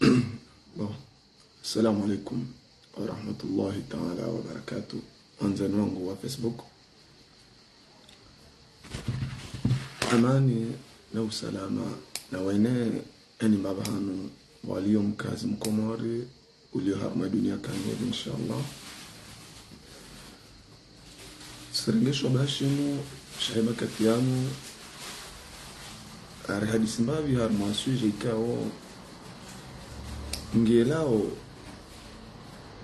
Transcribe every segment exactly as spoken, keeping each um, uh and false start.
Bon. Assalamu alaikum wa rahmatullahi ta'ala wa barakatuh. Wandzani wangu wa Facebook. Amani na usalama na wene eni mbapvi hanu walio mkazi mkomori ulio harumwa dunia kamili, inshallah. Tsirengesho bahi shinu, shahe makati yanu, ari hadisi mbapvi harumwa sujet ikao ngelao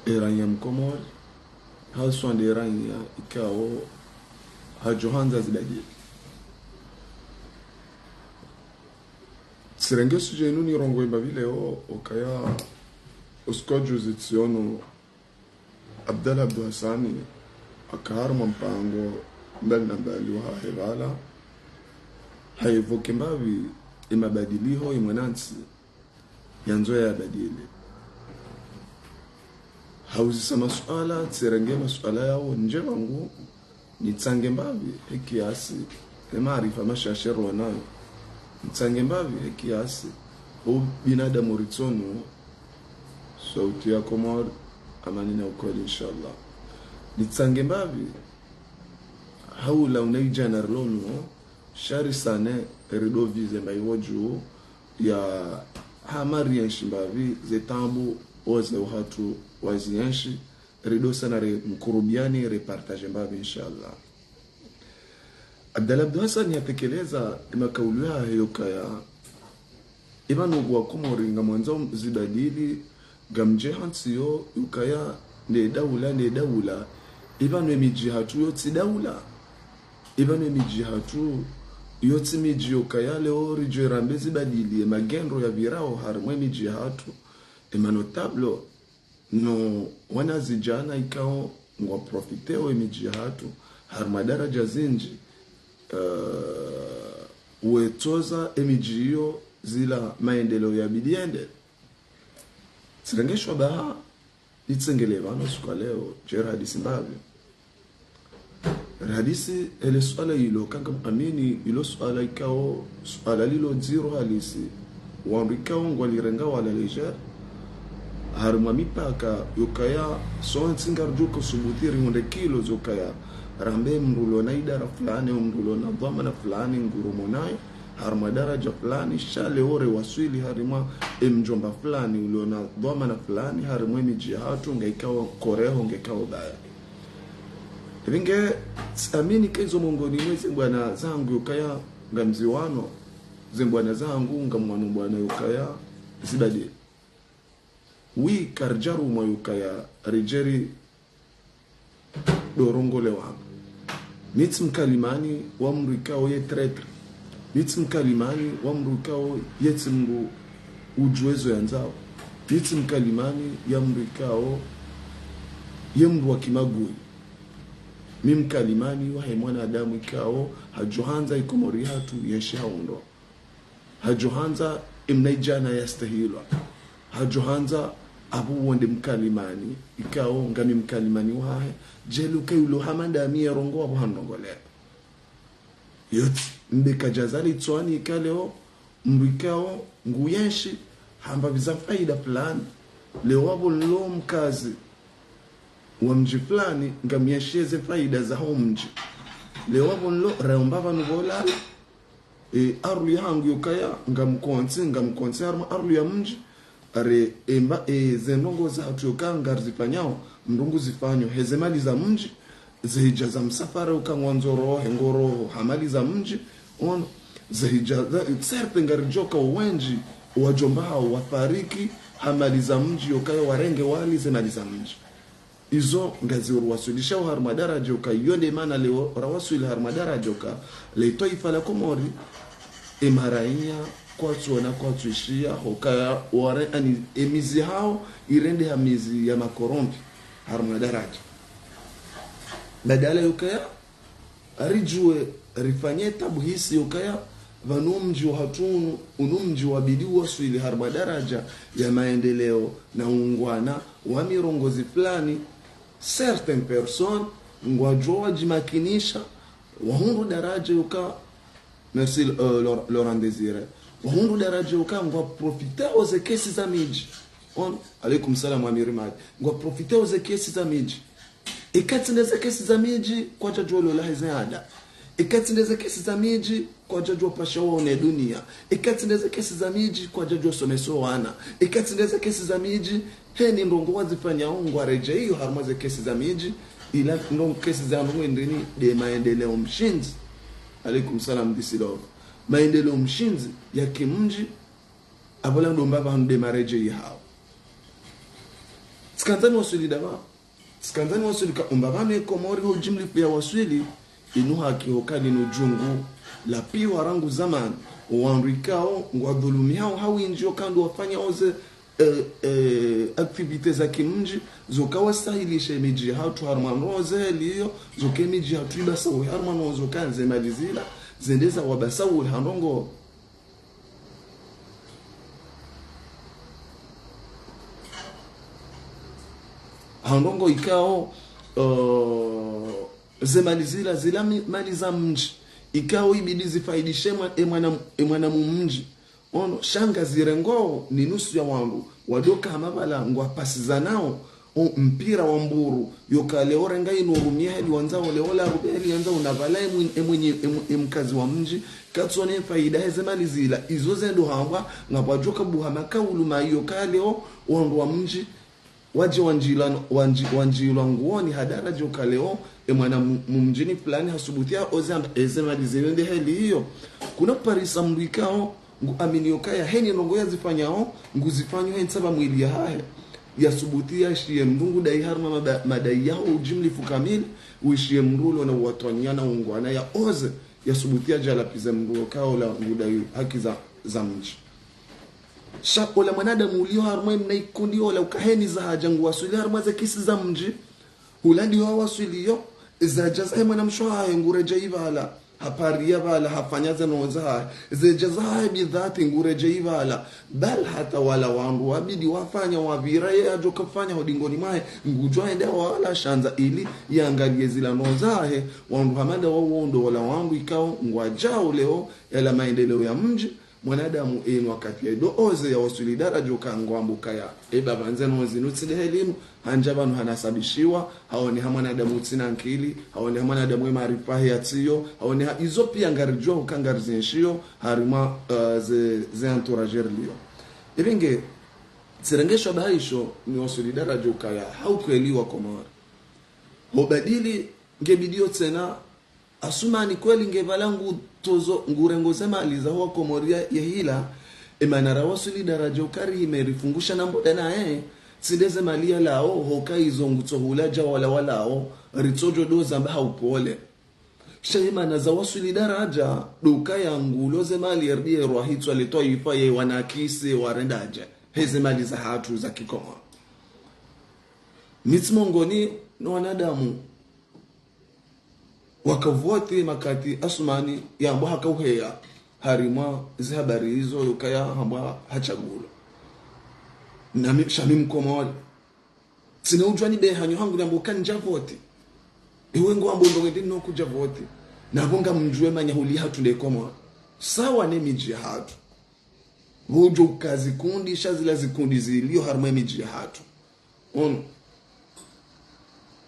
eraiya mkomori, haswa nde eraiya ikao hadjo handza zibadili. Tsirenge sujet inu nirongowe mbapvi leo, ukaya usiku wa juzi tsiono Abdallah Abdou Hassani aka harumwa mpango mbali na mbali wahahe pvala, ha évoquer mbapvi emabadiliho emwanantsi yandzo yabadili. Hauzisa masuala, tsirenge masuala yao ndje pvangu, nitsange mbapvi he kiasi, emaarifa mashashe rionayo. Nitsange mbapvi he kiasi, o binadamu ritsonuo, Sauti ya Komori, amani na ukweli, inshallah. Nitsange mbapvi, ha ula unaidjana rilonuo, sha risane rido viser mba iwo dju ya hama rienshi mbapvi, ze taabu wazee wahatru wazienshi, rido sana ri mkurubiani, ri partager mbapvi, inshallah. Abdallah Abdou Hassani hatekeleza emakaulu yahahe yokaya, epvanu wa Komori ngamwandzo zibadili, ngamdje hantsi yo yokaya nde daula, nde daula. Epvanu emidji yahatru yotsi daula. Epvanu emidji yahatru yotsi midji yokaya leo ridjo rambe zibadili, emagendro yapvirao harumwa emidji yahatru, emanotablo no wanazidjana ikao ngwa profiteo emidji yahatru harumwa daraja zindji, eh, wetsoza emidji iyo zila maendeleo yabidi yende. Tsirenge shubaha, nitsengelee pvanu usiku wa leo, dje ri hadisi mbapvi. Ri hadisi ele suala ilo, kanga amini ilo suala ikao, suala lilo dziro halisi, wandru ikao ngwalirengao à la légère, harumwa mipaka yokaya, sontsi ngaridjo usubuti rihundre kilo zokaya, rambe mndru ulona idara fulani, mndru ulona dhwamana fulani, ngurumo nayo harumwa daraja fulani, sha leo re waswili harumwa emdjomba fulani, ulona dhwamana fulani harumwa emidji yahatru, ngaikao koreho, ngaikao baya. Epvinge, tsiamini ka izo mongoni mwa ze mbwana zangu yokaya ngamziwano, ze mbwana zangu ngamwano mbwana yokaya zibadili. Wi karidjarumwa yokaya ridje ri dorongolewa. Mi tsi mkalimani wa mndru ikao ye traître. Mi tsi mkalimani wa mndru ikao ye tsi mndru udjuwa ezo yandzao. Mi tsi mkalimani ya mndru ikao ye mndru wa kimagui. Mi mkalimani wahe mwanadamu ikao hadjo handza Ikomori yahatru yenshi ha undro. Hadjo handza emnaidjana yastahilwa. Hadjo handza apvo wonde mkalimani, ikao ngami mkalimani wahahe, djeli uka yulo hama ndami ye rongoa apvo hanirongolea. Yotsi, mbe kadjazali tswani ika leo, mndru ikao nguyenshi hamba pviza faida fulani. Leo apvo nilo mkazi wa mdji fulani, ngamyenshi eze faida zaho mdji. Leo apvo nilo, raomba pvanu pvolala, e, arlu yahangu yokaya, ngamkontsi, ngamkontsi harumwa arlu ya mdji. Are, emba, e, ze ndrongoo zahatru yoka ngarizifanyao, mndru nguzifanyo heze mali za mdji, ze hija za msafara yoka ngwandzo rohe, ngoroho ha mali za mdji, ono, ze hija za, certes ngaridjoka wendji, wadjomba hao wafariki ha mali za mdji, yokaya warenge wali ze mali za mdji. Izo ngazi uruwaswilisha harumwa daraja yoka, iyo nde mana leo rawaswili harumwa daraja yoka, le twaifa la Komori, emaraiya kwatsuona kwatsuishiya, hokaya ware ani emizi hao, irende ha mizi ya makorompi, harumwa daraja. Badala yokaya, aridjuwe rifanye tabuhisi yokaya, pvanu mdji wahatru unu, unu mdji wabidi waswili harumwa daraja ya maendeleo na ungwana wa mirongozi fulani, certaines personnes ngwadjo wadjimakinisha, wahundru daraja yoka, merci, euh, Laur-, Laurent Désiré. Wahundru daraja uka ngwa profitao ze kesi za midji. Ono, alaikum salam Amiri Madi. Ngwa profitao ze kesi za midji. Eka tsi nde ze kesi za midji, kwadjadjuwa lola heze ada. Eka tsi nde ze kesi za midji, kwadjadjuwa pasha waone dunia. Eka tsi nde ze kesi za midji, kwadjadjuwa somesa wana. Eka tsi nde ze kesi za midji, heni ndrongo wazifanyao ngwaredjeyi iyo harumwa ze kesi za midji, ila ndrongo kesi za ndrongo indrini nde maendeleo mshindzi. Alaikum salam, D C Love. Maendeleo mshindzi ya kimdji, apvo la ndo mbapvi hanu nde maredjeyi hawo. Tsikandza niwaswili ndapvi? Tsikandza niwaswili ka ndo mbapvi hanu ye Komori ho ujimlifu ya waswili, inu haki hoka linu djungu la piwa rangu zamani, wandru ikao ngwadhulumihao ha windji oka ndo wafanyao ze, eh, eh, activités za kimdji, zoka wasahilishe midji hatru harumwa ndrongo ze heli iyo, zoka midji hatru ibasauhe harumwa ndrongo zoka nze mali zila, zende zawabasauhe ha ndrongo. Ha ndrongo ikao, eh, ze mali zila, zila mi-, mali za mdji. Ikao ibidi zifaidishe mwa-, e mwana, e mwana mu mdji. Ono, sha ngazirengwao ni nusu ya wandru, wadoka hama pvala ngwapasizanao, o mpira wa mburu, yoka leo renga inu rumia heli wandzao leo la rube heli yandzao na pvala emwe-, emwenye-, emwe-, emkazi wa mdji, katsone faida heze mali zila, izo zendo hambwa, ngapvwadjoka buha makaulu mayo ka leo, wandru wa mdji, wadje wandjilwa, wandji-, wandjilwa nguoni ha daraja uka leo, e mwana mu-, mu mdjini fulani hasubuti ya oze amba eze mali zile nde heli iyo. Kuna parisa mdru ikao, ngu amini yokaya heni ndrongo yazifanyao, nguzifanyo he ntsapva mwili yahahe. Yasubuti yashiye mdru ngudai harumwa maba-, madai yaho ujimlifu kamili, wishiye mdru ulo na uwatwanya na ungwana ya oze, yasubuti yadje yalapvize mdru ulo kaola ngudai haki za, za mdji. Sha ola mwanadamu ulio harumwa emna ikundi ola uka heni za haja nguwaswili harumwa ze kesi za mdji, hula ndiho hawaswiliyo, zadja zahe mwanamshe wahahe nguredjeyi pvala, hapariya pvala, hafanya ze ndrongo zahahe, zedja zahahe bidhati nguredjeyi pvala, bal hata wala wandru wabidi wafanya wapvira ye yadjoka fanya ho dingoni mwahe, ngudjo hende wala shandza ili yangaliye zila ndrongo zahahe, wandru hama nda wawo ndo wala wandru ikao ngwadjao leo, yala maendeleo ya mdji, mwanadamu enu wakati ya ido oze yawaswili daraja uka ngwambo kaya. Eba pvandze no zinu tsi nde heli inu, handja pvanu hanasabishiwa, haone ha mwanadamu utsina nkili, haone ha mwanadamu we maarifa he yatsiyo, haone ha izo piya ngaridjuwa uka ngarizienshiyo, harimwa, eh, ze, ze entourage rilio. Ebe nge, tsirenge sho bahisho niwaswili daraja ukaya, ha ukweli wa Komori. Hobadili, nge bidiyo tsena, Asumani kweli nge pvala ngutozo, ngurengo ze mali za huwa Komori ya hila, emana rawaswili daraja uka rihime rifungusha na mboda naye, tsi nde ze mali yalao, hoka izo ngutso hula dja wala walao, ritsodjo doza mba ha upole. Sha emana zawaswili daraja, ndo ukaya ngulo ze mali ya rdi ye rwahitswa le twaifa ye wanakisi warendadje, heze mali za hatru za kikomori. Mi tsi mongoni no wanadamu, wakavoti makati Asumani yambwa haka uheya harimwa ze habari izo yukaya hambwa hatsagulwa. Nami, sha mi mkomori. Tsina udjuwa ni behanyo hangu nambwa uka ndja voti. Iwe ngwambo ndo wende no kudja voti. Na pvo ngamdjuwe manya huli hatru nde Komori. Sawa ne midji ya hatru. Pvo udjo uka zikundi, sha zila zikundi zilio harimwa e midji ya hatru. Ono.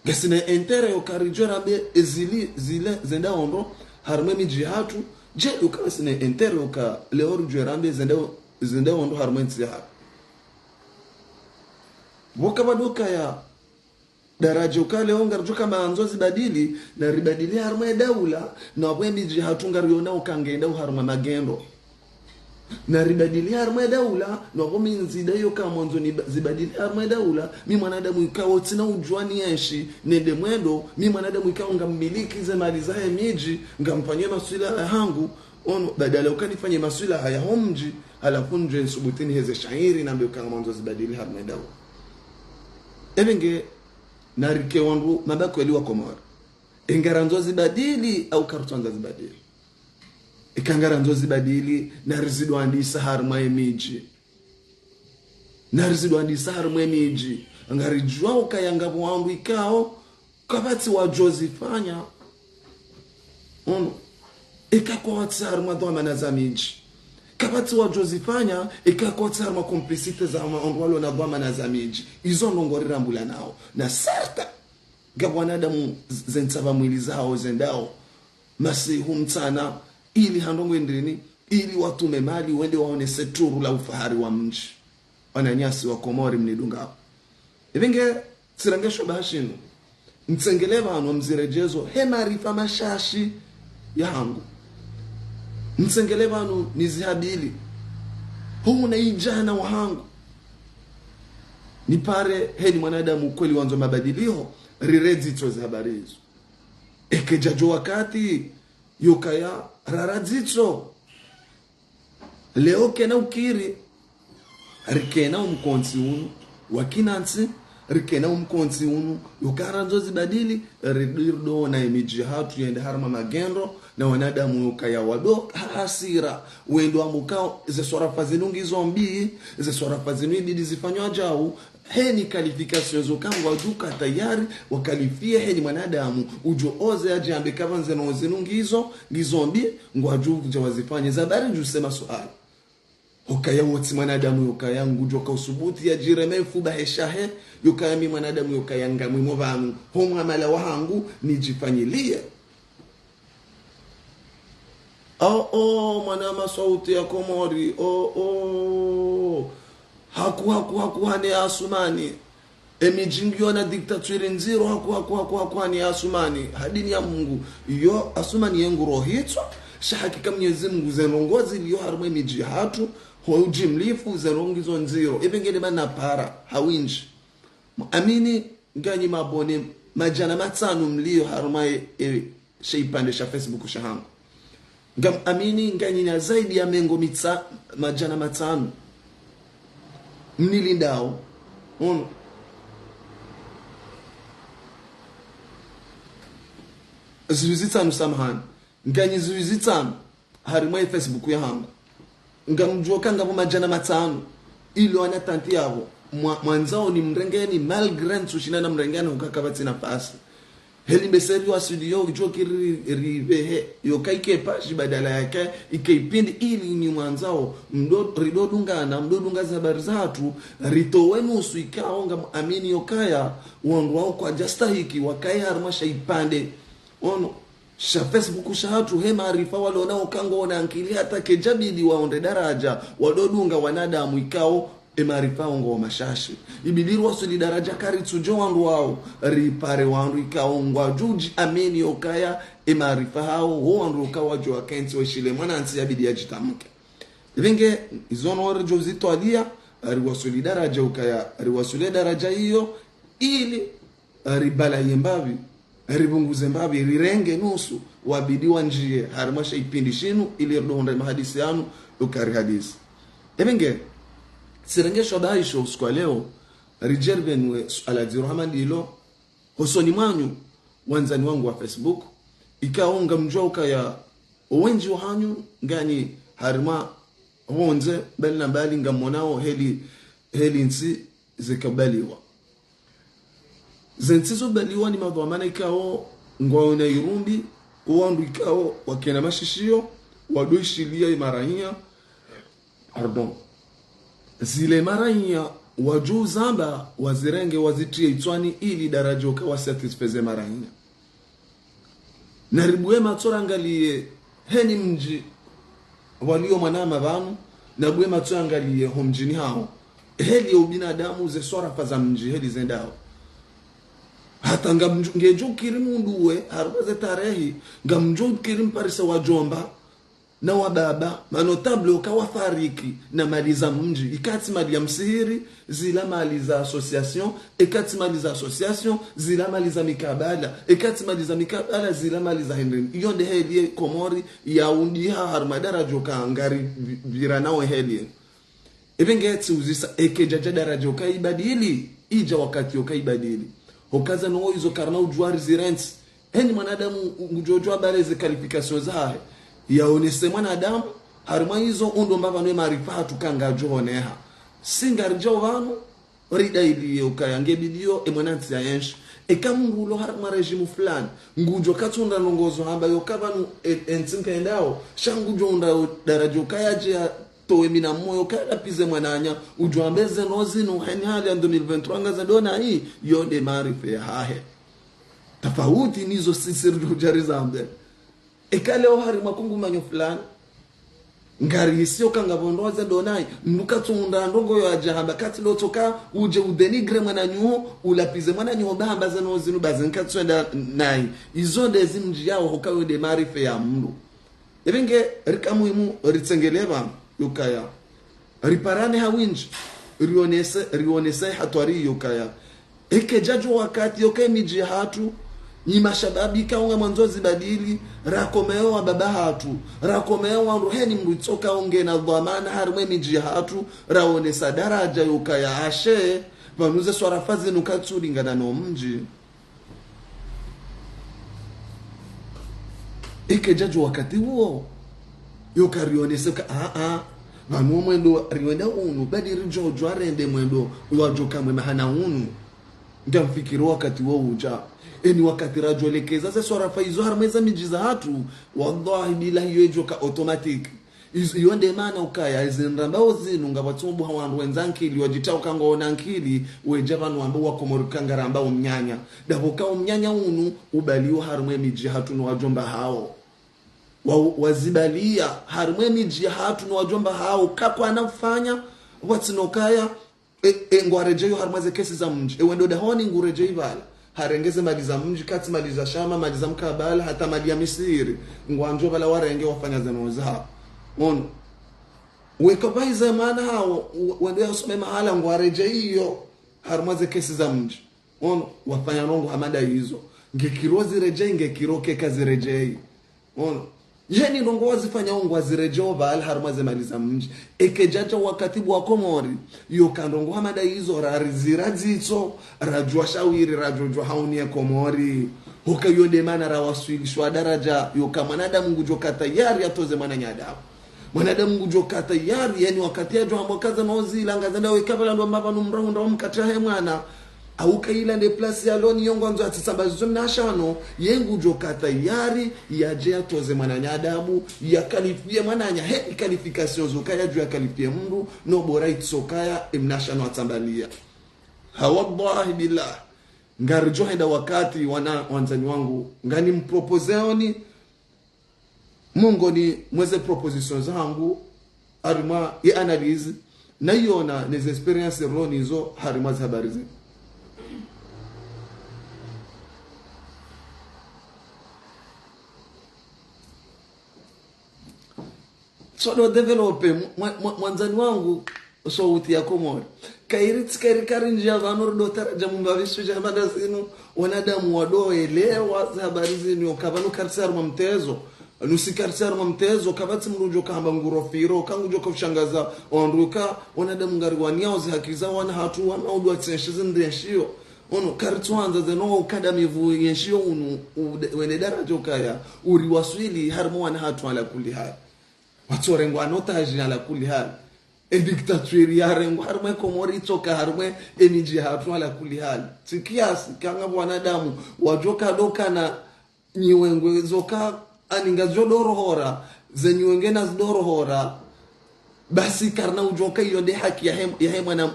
Ngasina intérêt yoka ridjuwe rambe ezili zile zenda ondro harimwa e midji ya hatru. Dje yoka ngasina intérêt yoka leo ridjuwe rambe zenda, zenda ondro harimwa e ntsi ya hatru. Pvoka pvado kaya daraja uka leo ngaridjo ka mandzo zibadili, na ribadili harimwa e daula, na pvo e midji ya hatru ngariona uka ngenda uharimwa magendo. Na ribadili harimwa e daula, na pvo mi ndzida yoka mwandzo ni ba-, zibadili harimwa e daula, mi mwanadamu ikao tsina udjuwa ni enshi, nende mwendo, mi mwanadamu ikao ngammiliki ze mali zahe midji, ngamfanye maswilaha ya hangu, ono, badala uka nifanye maswilaha ya ho mdji, halafu ndje nsubuti niheze shairi nambe uka ngamwandzo zibadili harimwa e daula. Ebe nge, narike wandru mabakweli wa Komori. Engarandzo zibadili au karitsandza zibadili. Eka ngarandzo zibadili, narizidwandisa harimwa e midji. Narizidwandisa harimwa e midji. Ngaridjuwa ukaya ngapvo wandru ikao, kapvatsi wadjo zifanya. Ono. Eka kwatsi harimwa dhwamana za midji. Kapvatsi wadjo zifanya, eka kwatsi harumwa complicité za ma-, wandru walo na dhwamana za midji. Izo ndrongoo rirambulanao. Na certes, ngapvo wanadamu z-, ze ntsapva mwili zao zendao masihu mtsana, ili ha ndrongoo ndrini, ili watume mali, wende waonese turu la ufahari wa mdji. Wananyasi wa Komori mnidungao. Ipvinge, tsirenge sho bahashinu. Ntsengele pvanu mziredjezo, he maarifa mashashi yahangu. Ntsengele pvanu nizihabili. Huna idjana wahangu. Nipare, heni mwanadamu kweli wandzo mabadiliho, riredzi tso ze habari izo. Eke djadjo wakati, yokaya, rara dzitso. Leo kena ukiri, rikena omkontsi unu, wakinantsi, rikena omkontsi unu, yokaya randzo zibadili, ri-, rido na emidji hatru yende harumwa magendo, na wanadamu yokaya wado ha-, hasira, wendo amukao, ze swarafa zinu ngizo mbi, ze swarafa zinu ibidi zifanywa djau, heni qualification zo kangwadjuka tayari, wakalifie heni mwanadamu, udjo oze yadjambe kapvandze no zinu ngizo, ngizo mbi, ngwadjo udja wazifanye. Zabari ndjuse masuala. Hokaya wotsi mwanadamu yokaya ngudjo ka usubuti yadjireme fuba heshahe, yokaya mi mwanadamu yokaya ngamwimo pvanu, ho mwamala wahangu, nidjifanyilie. Oh, oh, mwana maswauti ya Komori, oh, oh. Haku, haku, haku, hane Asumani. Emidji ngiyo na dictature ndziro, haku, haku, haku, haku, hane Asumani. Ha dini ya Mungu. Yo, Asumani ye ngurohitswa. Sha hakika Mwenyezi Mungu ze ndrongoo ziliyo harumwa emidji hatru, ho ujimlifu ze ndrongoo izo ndziro. Ipvingele mana para, ha windji. Muamini nganyi mabone madjana matsanu mliyo harumwa e, e, she ipvandre sha Facebook shahangu. Ngam amini nganyi na zaidi ya mengo mitsa-, madjana matsanu. Mnilindao. Ono. Ziwi zitsanu samahani. Nganyi ziwi zitsanu. Harumwa e Facebook yahangu. Ngamdjuo ka ngapvo madjana matsanu. Ilo ana tanti yapvo. Mwa-, mwandzao nimrengeni, malgré ntsushinda namrengeni hukaya kapvatsi nafasi. Heli mbeseri wa studio, djo kiri ri-, ripvehe. Yoka ike page badala yake, ike ipindi ili nyi mwandzao. Mdo, rido dungana, mdo dunga ze habari zatru. Ritowe nusu ikao ngam amini yokaya. Wandru wao kwadjastahiki, wakaya harumwa sha ipvandre. Ono. Sha Facebook shahatru he maarifa walo nao ka ngwao na ankili hata kedjabidi waonde daraja, wado dunga wanadamu ikao e maarifa yao ngwao mashashi. Ibidi riwaswili daraja karitsudjo wandru wao, ripare wandru ikao ngwadjo udji amini yokaya e maarifa yao, wo wandru yokaya wadjo wakentsi weshile mwanantsi yabidi yadjitamke. Ipvinge, izo no ridjo zitwalia, riwaswili daraja ukaya, riwaswili daraja iyo, ili ribalaye mbapvi, ripvunguze mbapvi, rirenge nusu, wabidi wandjiye, harumwa she ipindi shinu, ili rido hundra mahadisi yanu, ukari hadisi. Ipvinge, tsirenge sho bahasho usiku wa leo, ridjaribu nwe suala dziro hama ndilo, hosoni mwanyu, wandzani wangu wa Facebook, ikao ngamdjuao ukaya, owendji wahanyu, nganyi harumwa pvondze, mbali na mbali ngamonao heli, heli ntsi zikabaliwa. Ze ntsi zobaliwa ni madhwamana ikao ngwao na irumbi, owandru ikao wakena mashishiyo, wado ishiliya imaranya, pardon. Zile maranya wadjo uzamba wazirenge wazitriye itswani ili daraja uka wasatisfeze maranya. Naribuwe matso rangaliye heni mdji waliyo mwanama pvanu, nabuwe matso yangaliye ho mdjini hawo. Heli yo ubinadamu ze swarafa za mdji heli zendao. Hata ngamdjo-, ngedjo ukiri mndru we, harumwa ze tarehi, ngamdjo ukiri mparise wadjomba, na wababa, manotable uka wafariki na mali za mdji, ikatsi mali ya msihiri, zila mali za association, ikatsi mali za association, zila mali za mikabala, ikatsi mali za mikabala, zila mali za hindrini. Iyo nde heli ye Komori ya undiha harumwa daraja uka ngari vi-, vira nawe heli ye. Ipvinge tsiuzisa eke djadja daraja uka ibadili, idja wakati uka ibadili. Hokaza no izo karina udjuwa rizirentsi. Heni mwanadamu ngudjo djuwa bale ze qualification zahe. Yaonese mwanadamu, harumwa izo undo mbapvanu e maarifa hatru ka ngadjo oneha. Si ngaridjao pvanu, ridailiye ukaya ngebidiyo e mwanantsi ya enshi. Eka mndru ulo harumwa régime fulani, ngudjo katsunda ndrongoo zo hamba yoka pvanu e, entsi nkendao, sha ngudjo unda daraja uka yadje ya towe mina moyo kala pize mwananya, udjwambe ze no zinu, heni hali ya deux mille vingt-trois ngaze ndo nayi, yo nde maarifa yahahe. Tafauti nizo sisi ridjo djarizambe. Eka leo harimwa kungumanyo fulani, ngari isiyo kanga pvo ndo waze ndo nayi, mndru katsunda ndrongo yo adja hamba kati lo tsoka udje udénigrer mwananyaho, ulapize mwananyaho ba hamba ze no zinu ba ze nkatsuenda nayi. Izo nde zimdjiyao hoka yo nde maarifa ya mndru. Ebe nge rika muhimu ritsengelee pvanu yukaya. Riparane ha windji, rionese, rionese hatwari yukaya. Eke djadjo wakati yoka emidji yahatru, nyi mashababi ka unga mwandzo zibadili, rakomeo wababa hatru, rakomeo wandru heni mndru itsoka ungena dhwamana harimwa emidji yahatru, raonesa daraja yukaya ashe, pvanu ze swarafa zinu katsulingana no mdji. Eke djadjo wakati uwo, yoka rionese ka, a, a, pvanu omwendo riwenda unu, badi ridjo djwarende mwendo, wadjo kamwe mahana unu. Ngamfikiri wakati wo udja. Eni wakati radjo lekeza ze swarafa izo harimwa eza midji zahatru, wallahi billahi yo idjoka automatique. Izo, iyo nde maana ukaya, ezi nrambao zinu ngapvatsi mbuha wandru wendza nkili, wadjitao ka ngwaona nkili, wedja pvanu wambe wa Komori ka ngarambao mnyanya. Dapvo ka omnyanya unu, ubaliwa harimwa emidji yahatru no wadjomba hawo. Wa, wazibalia, harimwa emidji yahatru no wadjomba hawo, kakwana ufanya, watsina ukaya, e, e, ngwaredjeyo harimwa ze kesi za mdji. Ewe ndo dahoni nguredjeyi pvala. Harenge ze mali za mdji, katsi mali za shama, mali za mkabala, hata mali ya misiri. Ngwandjo pvala warenge wafanya ze no zahawo. Ono. Weka pvahiza mwana hawo, u-, wende yasome mahala ngwaredjeyo harimwa ze kesi za mdji. Ono, wafanya ndrongo hama nda izo. Nge kiro ziredjeyi, nge kiro keka ziredjeyi. Ono. Yeni ndrongo wazifanya ungwa ziredjeyo pvala harimwa ze mali za mdji. Eke djadja wakati bo wa Komori, yoka ndrongo hama nda izo rarizira dzitso, radjuwa shawiri, radjo djuwa hauni ya Komori. Hoka yo nde maana rawaswilishwa daraja, yoka mwanadamu ngudjo ka tayari atoze mwananya adabu. Mwanadamu ngudjo ka tayari, yani wakati yadjo hambwa kaza no zila, ngaza nda weka pvala ndo mapvanu mrahu ndo mkati yahe mwana. Au ka ila nde place ya loni yo ngwandzo atsitsamba zizo mnashano, ye ngudjo ka tayari, yadje yatoze mwananya adabu, ya qualifier mwananya, he qualification zo kaya dju ya qualifier mndru, no bora itso kaya, emnashano atsambalia. Ha wallahi billah, ngaridjo henda wakati wana wandzani wangu, ngani mproposeoni, mongoni mweze propositions zahangu, harimwa ye analyse, nayiona neze expériences rilo nizo harimwa ze habari zinu. Tsodo développer, mwa-, mwa-, mwandzani wangu, sauti ya Komori. Kairi tsi kairi kari ndjia pvanu rido taradja mumba vishu dja hama nda zinu, wanadamu wado elewa ze habari zinu, yoka pvanu karitsi harimwa mtezo. Nusi karitsi harimwa mtezo, kapvatsi mndru udjo ka hamba nguro firo, ka ngudjo ka ushangaza, wandru ka, wanadamu ngariwaniao ze haki za wana hatru, wana udwa tsenshi zindri enshiyo. Ono, karitsuandza ze no ukadamivu yenshiyo unu, ude-, wene daraja ukaya, uriwaswili harimwa wana hatru ala kulli hali. Watsorengwa en otage ala kulli hali. E dictature yarengwa harimwa e Komori itsoka harimwa e midji yahatru ala kulli hali. Tsi kiasi, kanga wanadamu, wadjoka dokana nyiwengwe zoka, ani ngazidjo dorohora, ze nyiwengwe nazidorohora, basi karina udjoka iyo nde haki yahe, yahe mwana,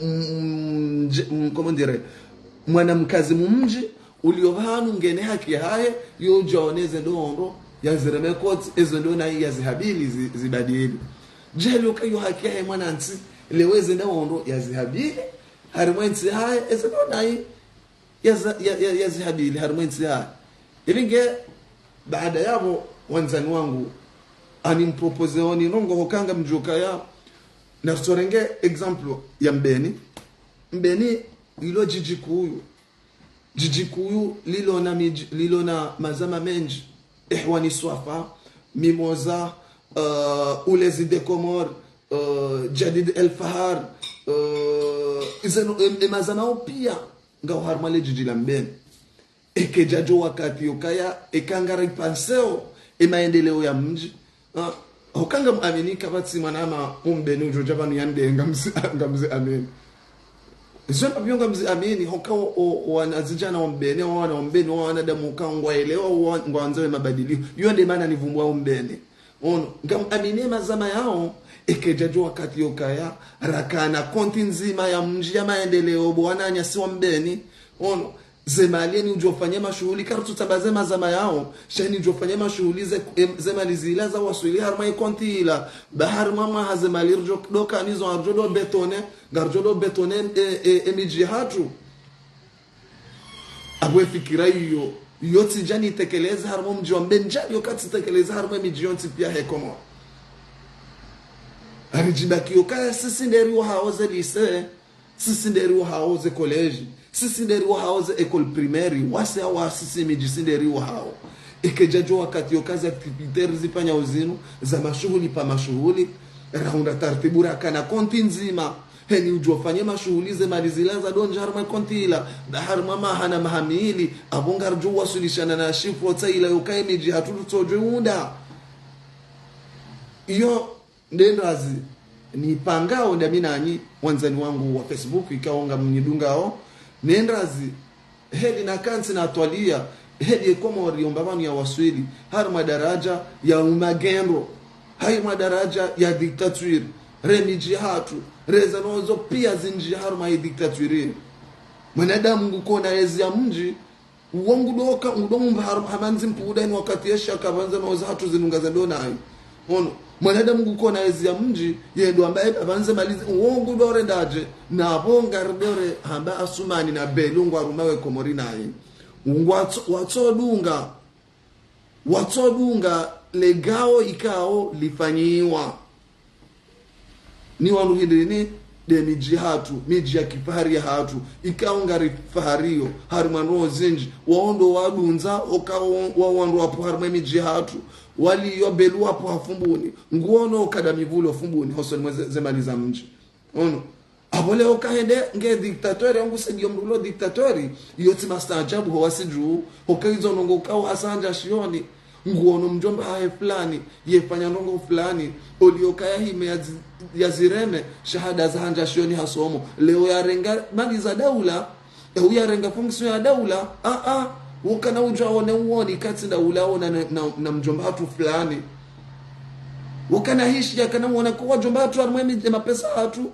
mm, nje-, mm, comment dire, mwana mkazi mumdji, ulio pvanu ngena haki yahahe, yo udjaone ze ndo ondro, yazireme kotsi, ezo ndo nayi yazihabili zi-, zibadili. Djeli yoka yo haki yahe mwana ntsi, lewo eze ndo ondro yazihabili, harimwa entsi yahahe, eze ndo nayi yaza-, ya-, ya-, yazihabili, harimwa entsi yahahe. Ili nge, baada yapvo, wandzani wangu, ani mproposeoni ndrongo hoka ngamdjoka ya, na sorenge exemple ya Mbeni. Mbeni, ilo djidji kuu. Djidji kuu lilo na midji, lilo na mazama mendji. Ihwani Swafa, Mimoza, euh, Ulezi de Comores, euh, Jadid El Fahar, euh, izeno, e, e mazama o pia, ngao harimwa le djidji la Mbeni. Eke djadjo wakati yokaya, eka ngari penseo, e maendeleo ya mdji, ah, hoka ngamwamini kapvatsi mwanama umbeni udjo dja pvanu yande ngamzi, ngamzi amini. Izo ndapvo ngamzi amini, hoka o, o, o wanazidjana wa Mbeni, o wana wa Mbeni, o wanadamu hoka ngwaelewa, o wa-, ngwandzo ye mabadilio. Iyo nde maana nivumbua umbeni. Ono, ngamwamini mazama yao, eka idjadjo wakati yokaya, rakana konti ndzima ya mdji ya maendeleo, bo wananyasi wa Mbeni. Ono, ze mali eni udjofanya mashuhuli, karitsu tsamba ze mazama yao, sha eni udjofanya mashuhuli ze, em, ze mali zila zawaswili harumwa ye konti ila, ba harumwa mwaha ze mali ridjo, doka nizo ngaridjo do bétoné, ngaridjo do bétoné, e, e, e midji hatru. Apvo ye fikira iyo, iyo tsidja nitekeleze harumwa mdji wa Mbeni, djali yoka tsitekeleze harumwa ye midji yontsi pia he Komori. Aridjibaki yokaya sisi nderi wahao ze lycée, sisi nderi wahao ze collège, sisi nderi wahao ze école primaire, wasi hawa sisi midji si nderi wahao. Eka idjadjo wakati yoka ze activité rizifanya uzinu, za mashuhuli pa mashuhuli, rahundra tartibu rakana konti ndzima, heni udjofanya mashuhuli ze mali zila zadondja harumwa ye konti ila, ba harumwa maha na maha mili, apvo ngaridjo waswilishana na chiffre tsa ila yokaya ye midji hatru ritsodjo unda. Iyo, nde ndrazi, nipangao ndami nanyi, wandzani wangu wa Facebook, ikao ngamnidungao, ne ndrazi, heli nakantsi natwalia, heli ye Komori yomba pvanu yawaswili, harumwa daraja ya umagendo, harumwa daraja ya dictature, re midji hatru, reza nozo pia zindji harumwa ye dictature. Mwanadamu ngukona ezi ya mdji, uwo ngudoka, ngudo mumba haru-, hamandzi mpuda eni wakati yesha kapvandza noza hatru zinunga za donayi. Ono, mwanadamu ngukona ezi ya mdji, yendo amba eba pvandze malizi, uwo ngudo rendadje, na pvo ngaridore hamba Asumani na Belu ngwaruma we Komori nayi. Ngwatso-, watsodunga, watsodunga legao ikao lifanyiwa. Ni wanu hindrini, nde midji hatru, midji ya kifahari ya hatru, ikao ngarifahario, harumwa ndrongoo zindji, wao ndo wadundza, oka wa-, wa wandru wapvo harumwa ye midji hatru, wali yo Belu wapvo ha Fumbuni, nguono oka nda mivuli wa Fumbuni, hosoni mwe ze, ze mali za mdji. Ono. Apvo leo kahende nge dictateur, yangu se ndiyo mrulo dictateur, iyo tsi mastaajabu ho wasi dju, hoka izo ndrongoo kao hasandja shioni, nguono mdjomba hahe fulani, yefanya ndrongoo fulani, olio kaya hime ya zi-, ya zireme, shahada za handja shioni hasomo. Leo yarenga mali za daula, e uyarenga fonction ya daula, a, a, wokana udjwa one uoni katsi daula ona na, na, na mdjomba hatru fulani. Wokana hishi yakana uona ko wadjomba hatru harumwa ye midji, mapesa hatru,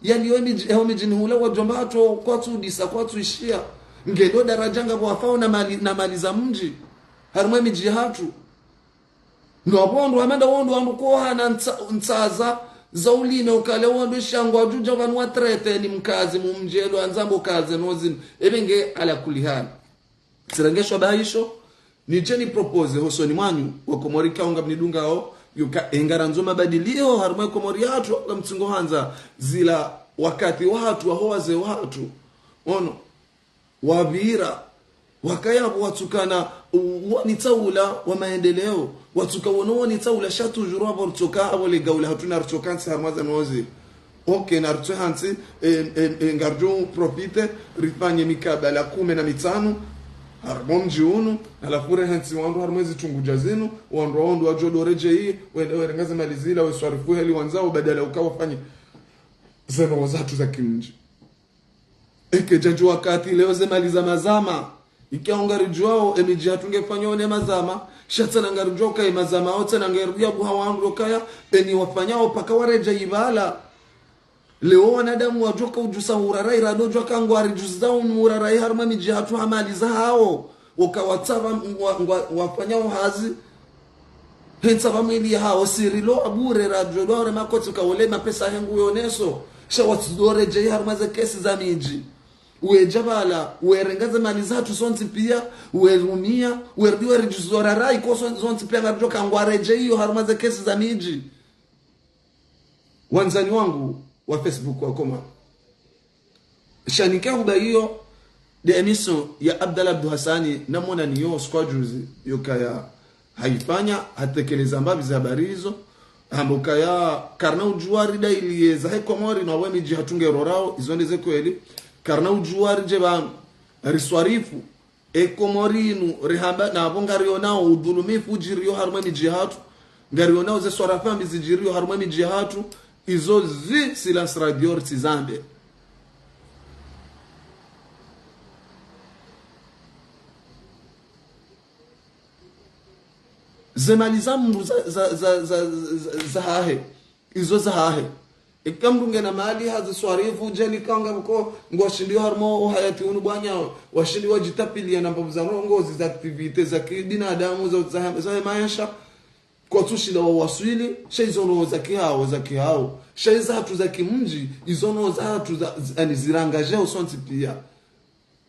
yaliyo midji, eho midjini hula wadjomba hatru kwatsu udisa, kwatsu ishia. Ngelo daraja ngapvo wafao na mali, na mali za mdji. Harumwa ye midji hatru. No wapvo wandru wamenda wandru wandru koha na ntsa-, ntsaza za ulime ukale wandru shangwa djudja pvanu watrete ni mkazi mumdji elo andzambo kaze nozini. Ebe nge ala kuli hali. Tsirenge shwa bahisho, nidje ni propose hosoni mwanyu, wa Komori kao ngamnidungao, yoka engarandzo mabadilio harumwa ye Komori yahatru, ngamtsingo handza zila wakati wahatru, waho wazee wahatru. Ono, wapvira, wakaya pvo watsukana, u-, uoni tsaula wa maendeleo, watsuka wono uoni tsaula sha toujours apvo ritsoka, apvo le gaula hatru na ritsoka ntsi harumwa ze nozi. Ok, na ritswe hantsi, e, e, e, ngaridjo profite, rifanye mikabala kume na mitsanu, harumwa mdji unu, halafu rehantsi wandru harumwa ze tsungu dja zinu, wandru wandru wadjo do redjeyi, wende werenge ze mali zila, weswarifu heli wandzao, badala uka wafanye ze ndrongoo zahatru za kimdji. Eka idjadjo wakati leo ze mali za mazama. Ikao ngaridjuao, e midji hatru ngefanyao ne mazama. Sha tsena ngaridjuao ka e mazama, o tsena ngeruya buha wandru okaya, eni wafanyao paka waredjeyi pvala. Leo wanadamu wadjoka udjusa hurara, irado djoka ngwaridjuzao hurara, harumwa ye midji hatru ha mali zahao. Woka watsapva ngwa, ngwa, wafanyao hazi. Hentsa pva mwili yahao, sirilo abure radjo dware makoti uka ole mapesa hengu yoneso. Sha watsu do redjeyi harumwa ze kesi za midji. Wedja pvala, werenga ze mali zahatru sontsi pia, werumia, werudi weridjuzo rara iko son-, sontsi pia ngaridjoka ngwaredjeyi iyo harumwa ze kesi za midji. Wandzani wangu wa Facebook wa Komori. Sha nika huba iyo, nde émission ya Abdallah Abdou Hassani, namona niyo siku ya juzi, yokaya haifanya, hatekeleza mbapvi ze habari izo, hamba ukaya karina udjuwa ridayiliye zahe Komori no we midji hatru ngerorao, izo nde ze kweli, karina udjuwa ridje pvanu, riswarifu, e Komori inu, rihamba, na pvo ngarionao udhulumifu udjiriyo harumwa ye midji hatru, ngarionao ze swarafa mbi zidjiriyo harumwa ye midji hatru, izo zi silence radio ritsizambe. Ze mali za mndru za, za, za, za, za, za hahe. Izo za hahe. Ika mndru ngena mali haziswarifu, djeli kanga buko, ngwashindiyo harumwa uhayati unu bwanyawo, washindi wadjitapiliya na mbapvu za ndrongoo zi za activité, za kibinadamu, za, za, za maesha, kwatsushinda wawaswili, sha izo no za kihawo, za kihawo. Sha iza hatru za kimdji, izo no za hatru za, z-, ani zirangadjeo sontsi piya.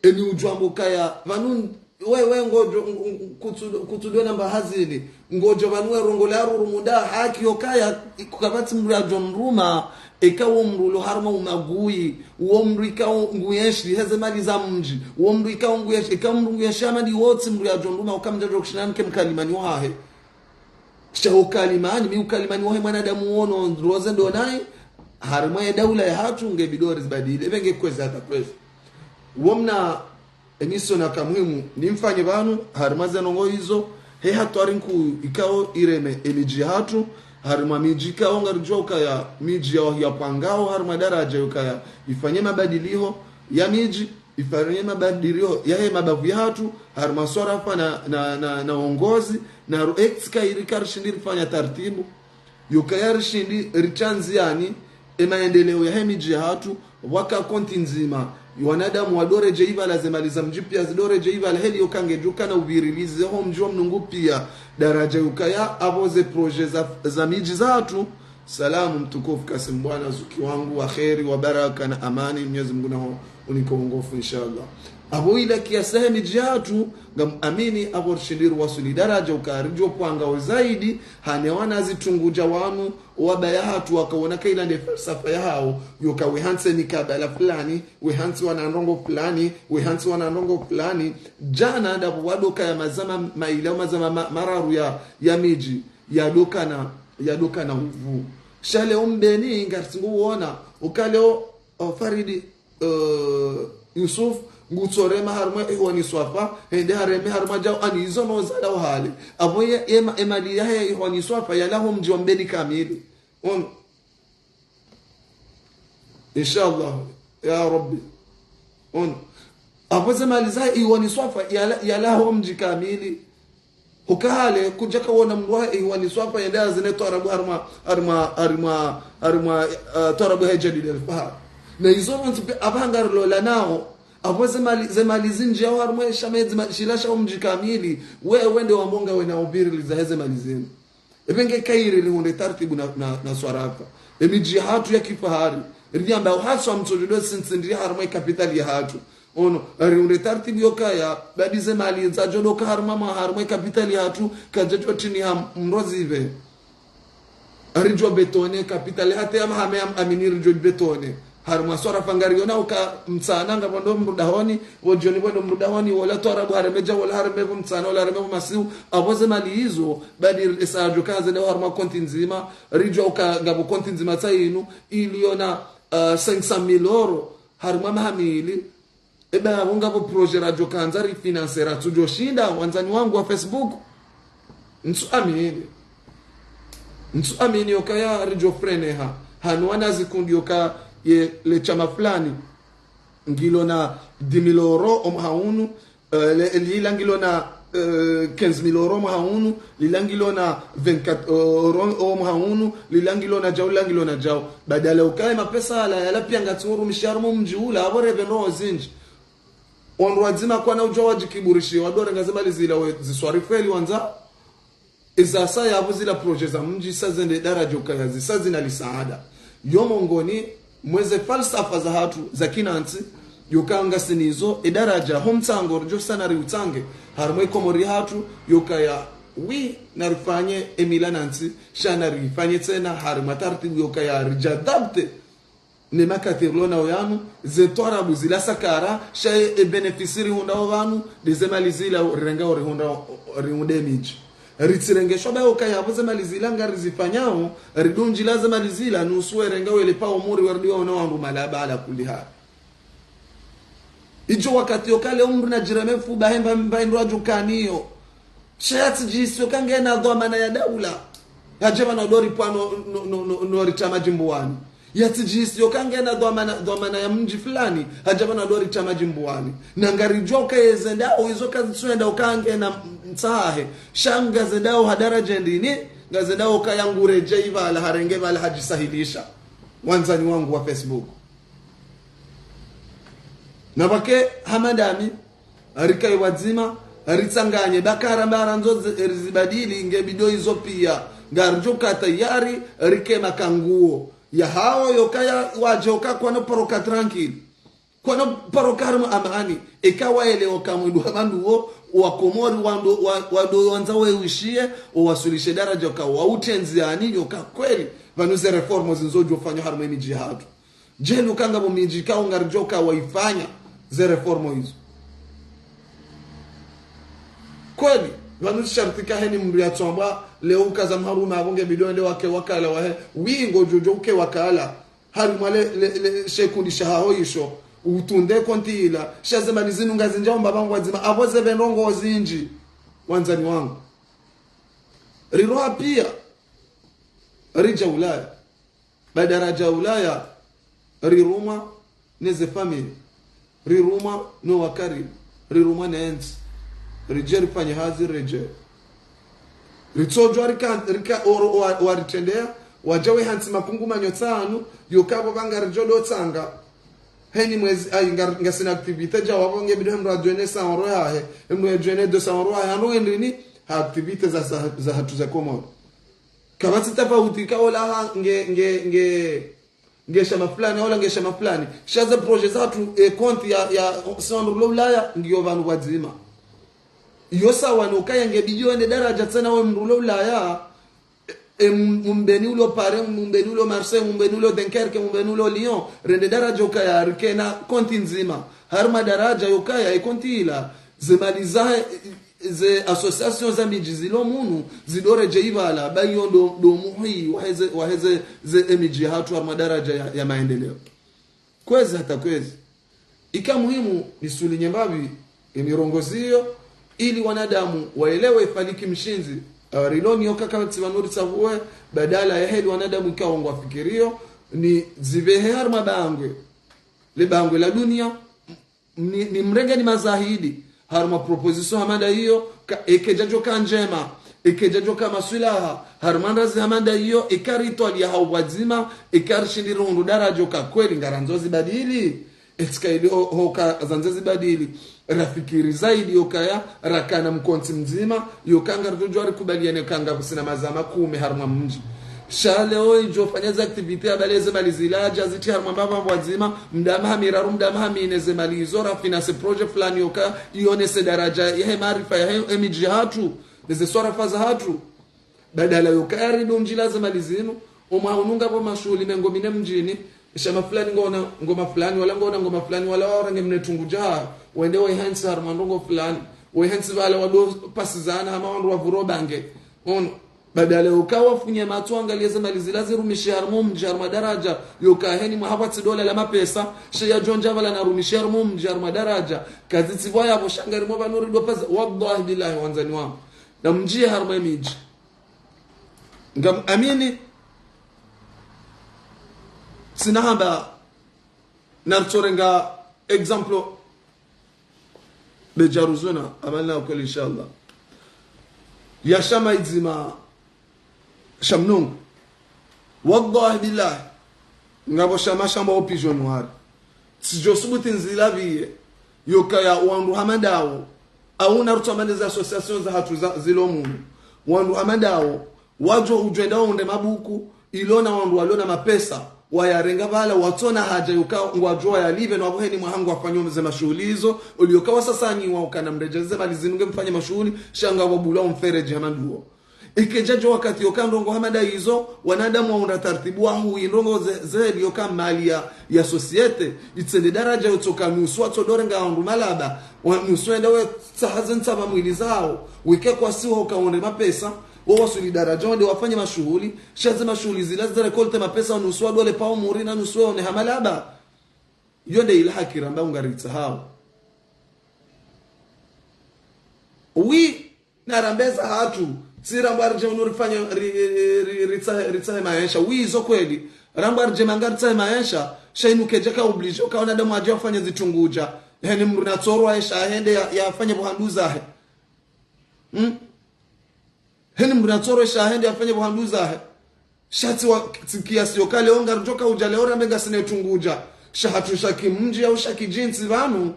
Eni udjwambo kaya, pvanu, we, we ngodjo, ng-, ng-, kutsu-, kutsudwe namba hazini, ngodjo pvanu we rongola ruru muda, haki yo kaya, kukapvatsi mndru yadjo mruma, eka wo mndru lo harumwa umaguyi, wo mndru ika wo nguyenshi, heze mali za mdji, wo mndru ika wo nguyenshi, eka mndru nguyenshi amadi wotsi mndru yadjo mruma, uka mdjadjo kushinda nike mkalimani wahahe. Sha ukalimani, mi ukalimani wahe mwanadamu wono, ndroze ndo nayi, harumwa ye daula ya hatru, nge bidori zibadili, ebe nge kwezi hata kwezi. Womna, emisona ka muhimu, nimfanye pvanu, harumwa ze ndrongoo izo, he hatwari nkuu ikao ireme emidji ya hatru, harumwa midji ikao ngaridjuwa ukaya midji ya, ya pvangao, harumwa daradja ukaya ifanye mabadiliho ya midji, ifanye mabadiliho ya he mabavu ya hatru, harumwa swarafa na, na, na, na uongozi, na ru-, ex kairi karishindi rifanya tartibu. Yukaya rishindi ritranziani, e maendeleo ya he midji ya hatru, waka konti ndzima. Wanadamu wadoredje ivala ze mali za mdji piya zidoredje ivala heli yoka ngedjuka na uvirilize ho mdji wa mnungu piya. Daradja yukaya apvo ze projet za, za midji za hatru. Salamu mtukufu Kasim bwana zuki wangu wa kheri, wa baraka na amani. Mwenyezi Mungu naho unike uongofu, inshallah. Apvo ila kiasi he midji ya hatru, ngam amini apvo rishindi ruwasuli daradja uka ridjo pvangao zaidi, hane wana zitungudja wanu, wabaya hatru wakaona kaila nde falsafa ya hawo, yoka we hantsi mikabala fulani, we hantsi wana ndrongoo fulani, we hantsi wana ndrongoo fulani. Djana ndapvo wadoka ya mazama maila, mazama ma-, mararu ya, ya midji, yadoka na, yadoka na uvu. Sha leo Mbeni, ngarisingu wona, uka leo, o, Faridi, eh, Yusuf, ngutsorema harumwa Ikhwani Swafa, hende hareme harumwa djao, ani izo no zala uhale. Apvo ye, ye ma-, e mali yahe Ikhwani Swafa, yalaho mdji wa Mbeni kamili. Ono. Inshallah, ya Rabbi. Ono. Apvo ze mali za Ikhwani Swafa, yala-, yalaho mdji kamili. Huka hale, kudjaka wona mndru wahe Ikhwani Swafa yende hazine twarabu harumwa, harumwa, harumwa, harumwa, eh, twarabu he Jadid Al Fahar. Na izo nontsi pe apvanga rilola nao, apvo ze mali, ze mali zindji yao harumwa e shama ezi ma-, shila sha o mdji kamili, we, wende wambonga wena ubiriliza heze mali zinu. Ebe nge kairi rihundre tartibu na, na, na swarafa. E midji ya hatru ya kifahari. Riyamba uhaswa mtsodjo do sintsi ndri harumwa e kapitali ya hatru. Ono, rihundre tartibu yokaya, badi ze mali zadjo doka harumwa mwa harumwa e kapitali ya hatru, kadjadjo tini ha mrozi ive. Ridjo betone, kapitali hata ya mahame ya amini ridjo betone. Harumwa swarafa ngariyona uka mtsana ngapvo ndo mrudahoni, pvo djoni pvo ndo mrudahoni, wola twarabu hareme djao, wola hareme pvo mtsana, wola hareme pvo masihu, apvo ze mali izo, badi esa djo kaze ne harumwa konti ndzima, ridjo uka ngapvo konti ndzima tsa inu, iliyona, eh, cinq cent mille euros, harumwa maha mili, eba apvo ngapvo projet radjo kandza rifinanse ratsudjo shinda, wandzani wangu wa Facebook. Ntsu amini. Ntsu amini yokaya ridjo freneha. Hanu wana zikundi yoka ye le shama fulani. Ngilona dix mille euros o mwaha unu, eh, le, lila ngilona, eh, quinze mille euros o mwaha unu, lila ngilona vingt-quatre euros o mwaha unu, lila ngilona djao, lila ngilona djao. Badala ukaye mapesa yala, yala piya ngatsi urumisha harumwa mdji ula, apvo rebe ndrongoo zindji. Wandru wadzima kwana udjuwa wadjikiburishiya, wadorenga ze mali zila we ziswarifu heli wandza. Iza saya apvo zila projet za mdji sa zende daradja ukaya zisa zina lisaada. Yo mongoni, mweze falsafa za hatru, za kinantsi, yoka ngasinizo, e daradja, ho mtsango, ridjo sana riutsange, harumwa e Komori hatru, yokaya, wi, narifanye, e mila nantsi, sha narifanye tsena, harumwa tartibu yokaya, ridjadapte, ne makati rilo nao yanu, ze twarabu zila sakara, sha ye e bénéfice rihundrao pvanu, nde ze mali zila rirengao rihundra, rihundre midji. Ritsirenge shoba yokaya apvo ze mali zila ngarizifanyao, ridundjila ze mali zila, nusu werengao wele pao muri werdiwa ona wandru malaba ala kulli hali. Idjo wakati yokale omndru nadjireme fuba hemba mba indru adjukaniyo. Sha yatsidjisiyo kangena dhwamana ya daula. Yadje pvanu dori pvwa no, no, no, no, no ritsama djimbuwani. Yatsidjihisi yoka ngena dhwamana, dhwamana ya mdji fulani, hadja pvanu ndo ritsha madjimbuwani. Na ngaridjuwa uka yeze ndao izo kazitsuenda uka ngena mtsahe. Sha ngazendao ha daraja ndrini, ngazendao uka yangu redjei pvala, harenge pvala, hadjisahilisha. Wandzani wangu wa Facebook. Na pvake hama ndami, rikaye wadzima, ritsanganye, ba karamba randzo zi-, rizibadili, nge bidi izo pia. Ngaridjo ka tayari, rike makanguo. Ya hao yoka ya wadje uka kwano paro ka tranquille. Kwano paro ka harimwa amani. Eka waelewa uka mwendo wa pvandru wo, wa Komori, wando, wa, wando wandza wewishiye, owaswilishe daraja uka wa utrenzi ani yoka kweli. Pvanu ze réforme zindzo djo fanywa harimwa emidji hatru. Djeli uka ngapvo midji ikao ngaridjuwa uka waifanya ze réforme izo. Kweli, pvanu sharti ka heni mndru yatsambwa, leo ukaza mharuma apvo nge bidi ende wake wakala wahe, wi ngodjo djo uke wakala, harimwa le, le, le, she kundi shahaho isho, utunde konti ila, sha ze mali zinu ngazindjao mbapvi wadzima, apvo ze pvendrongo zindji, wandzani wangu. Riroha pia, ridja Ulaya. Ba daraja Ulaya, rirumwa neze famille, rirumwa no wakaribu, rirumwa ne ntsi, ridje rifanye hazi redje. Ritsodjuwa rika, rika, oro, wa, waritrendea, wadja wehantsi makungumanyo tsanu, yoka pvo pvanga ridjo do tsanga. Heni mwezi, ayi, nga, ngasina activité dja wapvo nge bidi hemdru adjwene cent euros yahe, hemdru adjwene deux cents euros yahe, hanu wendrini, ha activité za, za, za hatru za Komori. Kapvatsi tafauti ka ola ha nge, nge, nge, nge shama fulani, ola nge shama fulani. Sha ze projet zatru, e konti ya, ya, sandru lo Ulaya, ngiyo pvanu pvadzima. Iyo sawa no kaya nge bidi yo ende daraja tsena we mndru lo Ulaya, e, e, m-, Mbeni ulo Paris, Mbeni ulo Marseille, Mbeni ulo Dunkerque, Mbeni ulo Lyon, rende daraja ukaya rikena konti ndzima. Harimwa daraja yokaya e konti ila, ze mali zahe, ze association za midji zilo munu, zidoredjei pvala, ba iyo ndo, ndo muhi, waheze, waheze ze emidji hatru harimwa daraja ya, ya maendeleo. Kwezi hata kwezi. Ika muhimu nisulinye mbapvi emirongozi iyo, ili wanadamu waelewe faliki mshindzi, ah, rilo niyo kaka tsi pvanu ritsavuwe, badala ya heli wanadamu ikao ngwafikiriyo, ni zipvehe harimwa bangwe. Le bangwe la dunia, ni, ni mrenge ni mazahidi, harumwa proposition hama nda iyo, ka, eke djadjo ka ndjema, eke djadjo ka maswilaha, harumwa ndrazi hama nda iyo, eka ritwaliya ha upvwadzima, eka rishindi rihundru daraja ka kweli ngarandzo zibadili, etsika ili ho, ho ka zandze zibadili, rafikiri zaidi yokaya, rakana mkontsi mdzima, yoka ngaridjodjuwa rikubaliane ka ngapvusina mazama kume harumwa mdji. Sha leo idjo fanya ze activité ya bale ze mali zila dja zitri harumwa mbapvi pvwadzima, mda maha miraru, mda maha mine ze mali izo rafinance projet fulani yoka, iyonese daraja, yahe maarifa, yahe emidji hatru, neze swarafa za hatru. Badala yoka yaridundjila ze mali zinu, omwaha unu ngapvo mashuhuli mengo mine mdjini, shama fulani ngona ngoma fulani, wala ngona ngoma fulani, wala warenge mne tungu dja, wende waihantsi harumwa ndrongo fulani, waihantsi pvala wado pasizana, hama wandru wavuro bange. Ono, badala yoka wafunye matso wangaliye ze mali zila zirumishihe harumwa mdji harumwa daraja, yoka heni mwaha pvwatsi dola la mapesa, she yadjo ndja pvala narumishihe harumwa mdji harumwa daraja, kazitsi pvwa yapvo sha ngarimwa pvanu rido paza, wallahi billahi wandzani wangu. Na mdjiye harumwa emidji. Ngam amini, tsina hamba, naritsorenga exemple, Bedjaruzuna, amali na ukweli, inshallah. Ya shama idzima, sha mnungu. Wallahi billahi, ngapvo shama shambwa opposition wari. Tsidjo subuti ndzila pviye, yokaya wandru hama ndawo, au narutsamane za association za hatru za, zilo munu. Wandru hama ndawo, wadjo udjwenda wonde mabuku, ilona wandru walona mapesa, wayarenga pvala, watsona haja yoka ngwadjo wayalipve, no apvo heni mwaha ngwafanyao ze mashuhuli izo, oli yoka wasasanyiwa ukana mredjeze mali zinu nge mfanye mashuhuli, sha ngapvo bula omfereji hama nduwo. Eke djadjo wakati yoka ndrongo hama nda izo, wanadamu waunda taratibu wahuwi ndrongo ze, ze eli yoka mali ya, ya société, itsende daraja yotsoka nusu watsodorenga wandru malaba, wa, nusu enda wetsaha ze ntsapva mwili zawo, wike kwasiwa uka wonde mapesa, wo wasuli daraja wende wafanye mashuhuli, sha ze mashuhuli zila ze récolte mapesa nusu wadole pao muri na nusu waone ha malaba. Yo nde ila haki ramba ungaritsahawo. Oui, narambe za hatru, tsirambwa ridje unu rifanye, ri, ri, ri, ritsahe, ritsahe maesha. Oui, izo kweli. Rambwa ridje manga ritsahe maesha, sha inu kedjaka obligé, uka wanadamu wadje wafanye zitrunguja. Heni mndru natsorwa esha, hende ya, yafanye buhandu zahe. Hmm? Heni mndru natsorwa esha, hende yafanye buhandu zahe. Sha tsi wa, tsi kiasi yoka leo ngaridjoka udja leo rambe ngasina itrunguja. Sha hatru sha kimdji au sha kidjintsi pvanu.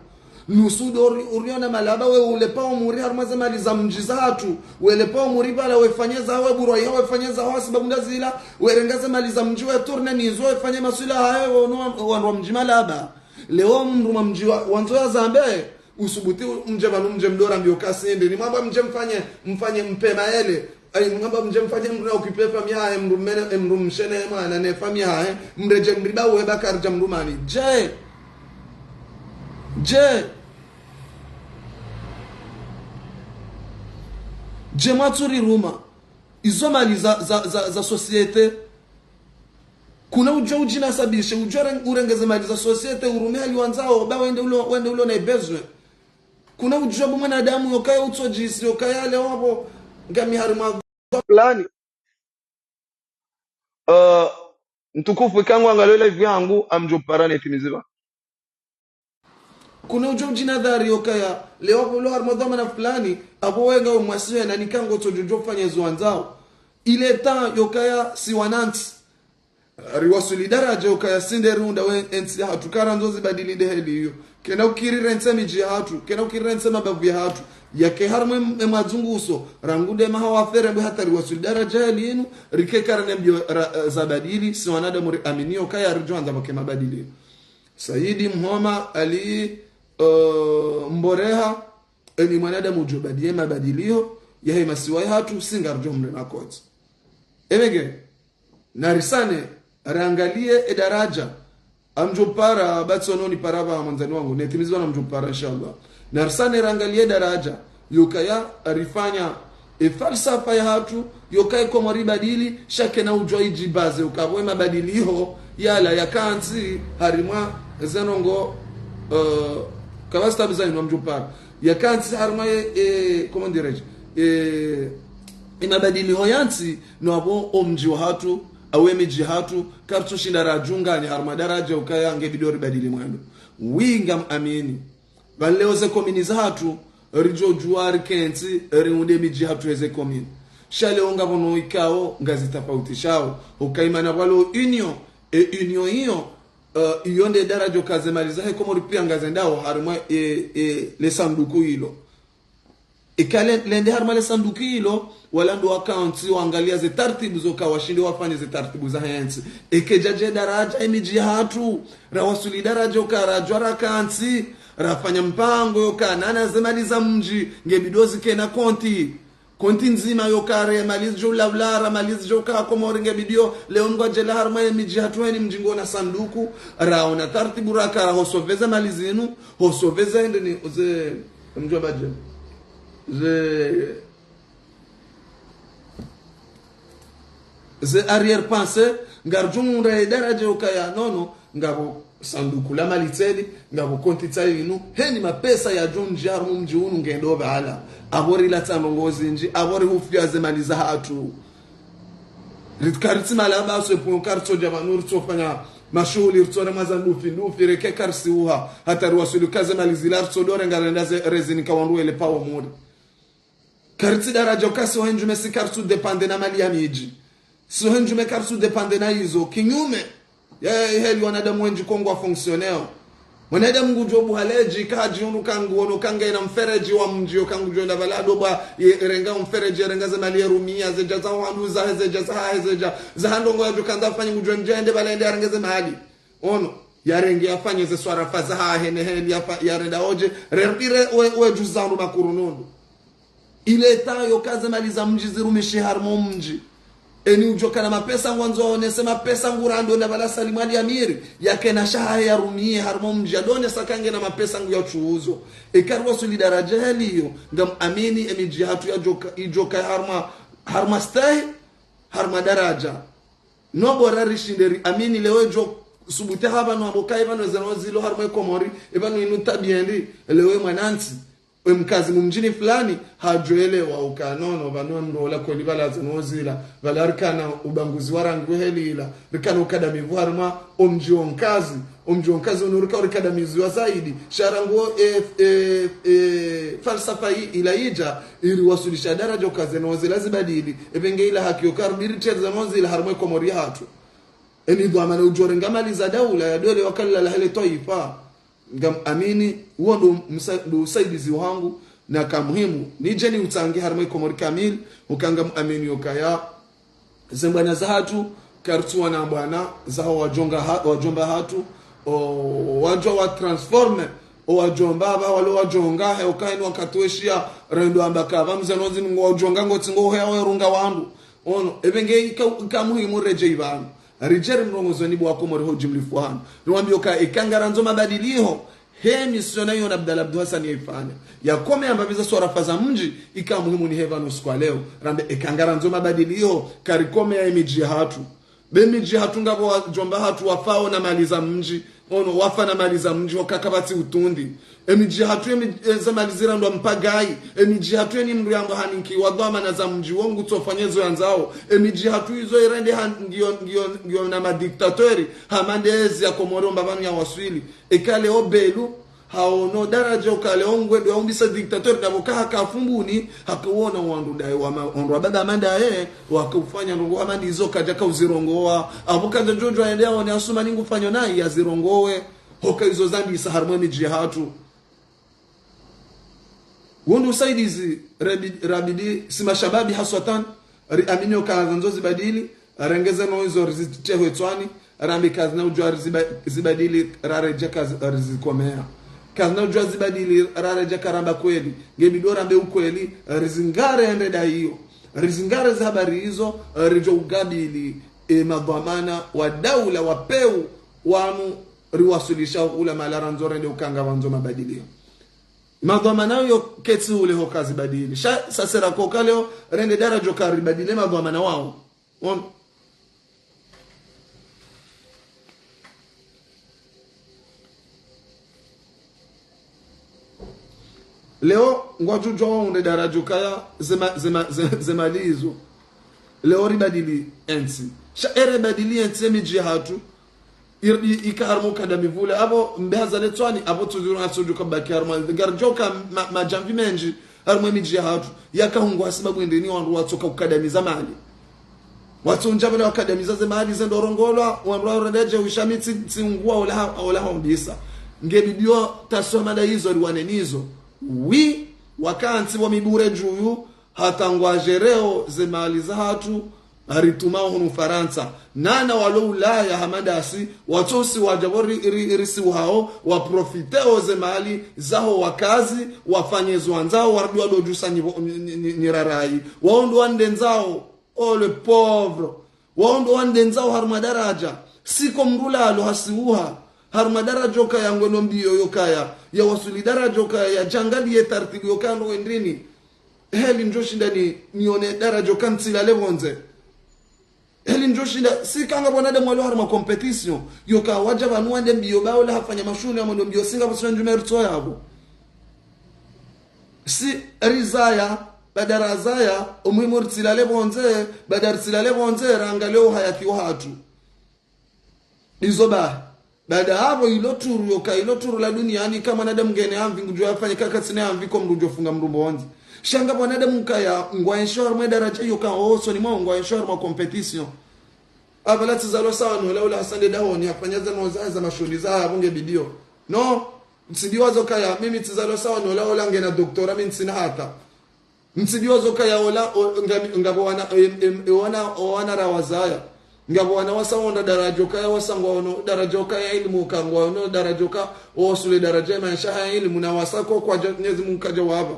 Nusu ndo uri, uriona malaba we ulepva omuri harumwa ze mali za mdji zahatru. Welepva omuri pvala wefanye zaho, weburwa iho wefanye zaho, hasibabu ndazila, werenga ze mali za mdji wetourner nizo wefanye maswila hayo, wono wa, wandru wa mdji malaba. Leo mndru mwa mdji wa, wandzo yazambe, usubuti mdje pvanu mdje mdora mbio kasinde. Nimwamba mdje mfanye, mfanye mpema ele. Ayi, mwamba mdje mfanye mndru na occupé famille yahe, mndru mene, mndru mshe ne mwana ne famille yahe, mredje mriba uwe bakari dja mndru mani. Je? Je? Je mwatsuriruma? Izo mali za, za, za, za société. Kuna udjo udjinasabishe, udjo ren-, urenge ze mali za société, urume hali wandzao, ba wende ulo, wende ulo na besoin. Kuna udjo bu mwanadamu yokaya utsodjisi, yokaya leo apvo, ngami harimwa fulani. Uh, mtukufu, ikao ngwangalio live yangu, ngamdjo para netimizi pvanu. Kuna udjo udjinadhari yokaya, leo apvo ulo harimwa dhwamana fulani, apvo wenga umwasiwe na nikango tsodjo djo fanya zo wandzao. Il est temps yokaya si wanantsi. Riwaswili daradja ukaya sinde riunda we entsi yahatru, karandzo zibadili nde heli iyo. Kena ukiri rentse midji yahatru, kena ukiri rentse mabavu yahatru. Yake harimwa em-, emwadzunguso, rangu nde maha wa fere mbwe hata riwaswili daradja heli inu, rike karane mbio ra, zabadili, si wanadamu riaminio kaya ridjo andza pvwake mabadili. Saidi Mhoma Ali, eh, Mboreha, eni mwanadamu udjo badie mabadilio, yahe masiwa yahatru, si ngaridjo mrema kotsi. Emege, narisane, rangalie edaradja. Ngamdjo para, batsono nipara pva mwandzani wangu, netimizi pvanu ngamdjo para, inshallah. Narisane rangalie edaradja, yokaya rifanya, efalsafa yahatru, yokaya Komori ibadili, sha kena udjua idjibaze, ukapvo emabadiliho, yala yakantsi, harimwa, ze ndrongoo, eh, kapvatsi tabu zainu ngamdjo para. Yakantsi harimwa ye, e, comment dirais-je, e, emabadiliho yantsi, no apvo omdji wahatru, au emidji yahatru, karitsushinda radjungani harimwa daradja ukaya ngebidi oribadili mwendo. Wi ngamamini. Pvanu leo ze komini zahatru, ridjo djua rikentsi, riunde midji yahatru heze komini. Sha leo ngapvo no ikao, ngazitafautishao. Ukaimana pvwalo union, e union iyo, eh, iyo nde daradja uka ze mali zahe Komori pia ngazendao harimwa, e, e, le sanduku ilo. Ika le, lende harimwa le sanduku ilo, wala ndo wakantsi wangalia ze taratibu zoka washinde wafanye ze taratibu zahe ntsi. Eke djadje daradja emidji yahatru, rawaswili daradja uka radjua rakantsi, rafanya mpango yoka nana ze mali za mdji, ngebidi zikena konti. Konti ndzima yokaya re mali zidjo ula ulara, mali zidjo ka Komori ngebidi yo, leo ngwadjela harimwa emidji yahatru heni mdji ngona sanduku, raona taratibu rakara hosoveza mali zinu, hosoveza ende ni ze, mdjo badje. Ze, ze arrière-pensée, ngaridjo munda edaradja ukaya nono, ngapvo sanduku la mali tseli, ngapvo konti tsa inu, heni mapesa yadjo ndjia harumwa mdji unu ngendo pvala. Apvo rilatsa ndrongoo zindji, apvo rihufia ze mali zahatru. Rit-, karitsi malaba se pvwenu karitsodja pvanu ritsofanya mashuhuli, ritsorema za ndufi, ndufi, reke karisiuha, hata riwaswili uka ze mali zila ritsodo renga renda ze, rezinika wandru welepva omuri. Karitsi daradja uka si wahe ndjume si karitsu dépendre na mali ya midji. Si wahe ndjume karitsu dépendre na izo. Kinyume. Ya, ya, heli wanadamu wendji ko ngwa fonctionneo. Mwanadamu ngudjo buha ledji, kadji unu kangu, ono kangena mfereji wa mdji, yo kangudjo enda pvala ndo bwa, ye, renga mfereji, renga ze mali ye rumia, zedja za wandru zahe, zedja zahahe, zedja, zaha ndrongoo yadjo kandza afanye ngudjo ndje ende pvala ende yarenge ze mali. Ono, yarenge yafanye ze swarafa zahahe, ne heli yafa-, yarenda odje, rerudire we, we djuzi zandru makurunundu. Il est temps yoka ze mali za mdji zirumishihe harimwa mdji. Eni udjo kana mapesa ngwandzo aonese mapesa ngurando na pvala Salim Ali Amiri. Yakena shahahe yarumie harimwa mdji. Adonesa kangena mapesa ngu ya chuuzo. Eka riwaswili daradja heli iyo. Ngamamini emidji yahatru yadjoka, idjoka harimwa, harimwa stahi, harimwa daradja. No bora rishinde riamini leo edjo subuti hapvanu apvo kayi pvanu ezeno zilo harimwa Komori, epvanu inu tabia ndi, leo emwanantsi. Emkazi mumdjini fulani, hadjoelewa uka nono, pvanu ndo ola kweli pvala zinu zila, pvala rikana ubaguzi wa rangi uhelila, rikana ukadamivu harimwa omdji wonkazi, omdji wonkazi unu rika urikadamiziwa zaidi, sha rangu e, e, e, falsafa i, ila idja, iriwaswilisha daraja uka zinu zila zibadili, epvenge ila haki yoka ribidi ritseze zinu zila harimwa e Komori hatru. Eni dhwamana udjorenga mali za daula ya dole wakalala hele twaifa. Ngam amini, uwo ndo msa-, ndo usaidizi wangu, na ka muhimu. Nidje ni utsange harimwa e Komori kamili, uka ngam amini yokaya. Zembwana zahatru, karitsuwa na mbwana, zaho wadjonga ha-, wadjomba hatru, o, wadjo wa transforme, o wadjomba, aba walo wadjonga, he uka eni wakati weshiya, rendo amba ka, aba mze nozi ngo wadjonga, ngotsi ngo hea werunga wandru. Ono, epvenge ika, ika muhimu redje ipvanu. Ridje rimrongoze ni bo wa Komori ho jimlifu hanu. Riwambiye uka eka ngarandzo mabadiliho, he mission iyo na Abdallah Abdou Hassan yaifanya. Yakome yamba pviza swarafa za mdji, ika muhimu ni hepvanu usiku wa leo. Rambe eka ngarandzo mabadiliho, karikome ya emidji hatru. Be midji hatru ngapvo wadjomba hatru wafao na mali za mdji. Ono wafa na mali za mdji, hoka kapvatsi utundi. Emidji hatru emi-, e, ze mali zirandwa mpagayi. Emidji hatru eni mdru yamba haninkiwa dhwamana za mdji wo ngutsofanya ezo yandzao. Emidji hatru izo irende ha-, ngiyo, ngiyo, ngiyo na madiktateri. Hama nde ezi ya Komori omba pvanu yawaswili. Eka leo Belu, haono daraja uka leo ngwendo yaumbisa diktateri, ndapvo ka haka Fumbuni, hakawona wandru ndaye wama-, wandru wababa mandaye, wakaufanya ndrongo hama ndizo kadja kauzirongowa. Apvo kadja djodjo yende yaone Asumani ngufanyo nayi yazirongowe. Hoka izo zandisa harimwa emidji hatru. Wo ndo usaidizi rabi-, rabidi si mashababi haswatan, riamini uka zandzo zibadili, rengeze no izo rizitehwe tswani, rambe kazina udjwa riziba-, zibadili, raredja kaz-, rizikomeya. Kazina udjwa zibadili, raredja karamba kweli. Ngebidi rambe ukweli, rizingare ende da iyo. Rizingare za habari izo, ridjo ugabili, e madhwamana wa daula wa peu wanu riwaswilisha ula mahala randzo rende uka ngapvandzo mabadiliho. Madhwamana yo ketsi ule hoka zibadili. Sha, sasera koka leo, rende daraja uka ribadili madhwamana wao. Won-, leo, ngwadjudjwa waunde daraja ukaya zema-, zema-, ze-, zemali izo. Leo ribadili entsi. Sha ere badili entsi emidji hatru. Ir-, i-, ika harimwa ukadamivu ule. Apvo mbe hazale tswani, apvo tsuziro ngasodjo kabaki harimwa. Ngaridjoka ma-, madjamvi mendji, harimwa emidji hatru. Yaka hungwa hasibabu indeni wandru watsoka ukadamiza mali. Watsondja pvale wakadamiza ze mali zendo rongolwa, wandru warendedje ushami tsi, tsi nguwa ola ha-, ola hombisa. Ngebidiyo tasoma nda izo riwane nizo. Wi, wakantsi wa mibure djuyu, hata ngwadjereo ze mali zahatru, harituma hunu Farantsa. Nana walo Ulaya hama ndasi, watsosi wadja pvo ri, ri, risiuhao, waprofiteo ze mali zaho wakazi, wafanye zo wandzao, warudi wadodjusa nyi, nyi, nyi, nyi rarayi. Wao ndo wandendzao. Oh, le pauvre. Wao ndo wandendzao harumwa daraja. Siko mdru lalo hasiuha. Harumwa daraja okaya ngweno mbiyo yokaya. Yawasuli daraja okaya yadjangaliye tartibu yokaya ndo wendrini. Heli ndjoshinda ni, nione daraja oka ntsilale pvondze. Heli ndjoshinda, sika ngapvo wanadamu walo harumwa compétition. Yoka wadja pvanu wande mbiyo ba ola hafanya mashuhuli ya mwendo mbiyo si ngapvo sina ndjume ritso yapvo. Si rizaya, baada razaya, omuhimu ritsilale pvondze, baada ritsilale pvondze, rangalie uhayati wahatru. Ndizo ba, baada hapvo ilo turu yoka, ilo turu la duniani, ka mwanadamu ngena amvi, ngudjuwa yafanye kaka tsina amvi ko mdru udjofunga mdru pvondze. Sha ngapvo wanadamu kaya, ngwaenshio harumwa daraja yoka, osoni mwawo ngwaenshio harumwa compétition. Apvala tsizalwa sawa no ola ola hasande dahoni, hafanya za no za, za mashuhuli za, apvo ngebidiyo. No, mtsidiwazo kaya, mimi tsizalwa sawa no ola ola ngena doctorat, mi ntsina hata. Mtsidiwazo kaya ola, o, nga, ngapvo wana, em, em, e wana, o wana rawazaya. Ngapvo wana wasa wonda daraja okaya, wasa ngwaono daraja okaya ilimu ka ngwaono daraja oka, owasule daraja ya maesha haya ilimu na wasa ko kwadja, Mwenyezi Mungu kadja wapva.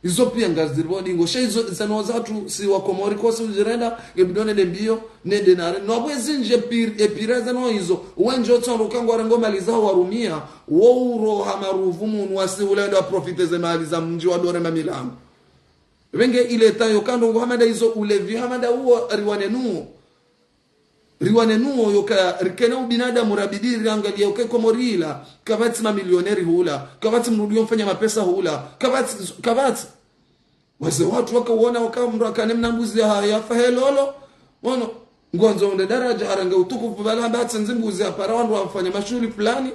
Izo piya ngaziripvo dingo. Sha izo, zano zatru, si wa Komori kosi uzirenda, ngebidiyo nende mbiyo, nende nare. No apvo ezindji epir-, epira zano izo, wendji otsondo kangwarengo mali zaho warumia, wo uroha maruvu munu wasi ulenda waprofite ze mali za mdji wadore mamilango. Pvenge ile tayo kandrongo hama nda izo ulevi hama nda uwo riwane nuwo. Riwane nuo yoka rikena ubinadamu, rabidi riangalie yoka Komori ila, kapvatsi mamilioneri hula, kapvatsi mdru yofanya mapesa hula, kapvatsi, kapvatsi. Wazee watru wakawona waka mdru akane mna mbuzi ya, yafa helolo. Ono, ngwandzo unde daraja harenge utukufu bala hamba atsindze mbuzi ya para wandru wafanya mashuhuli fulani.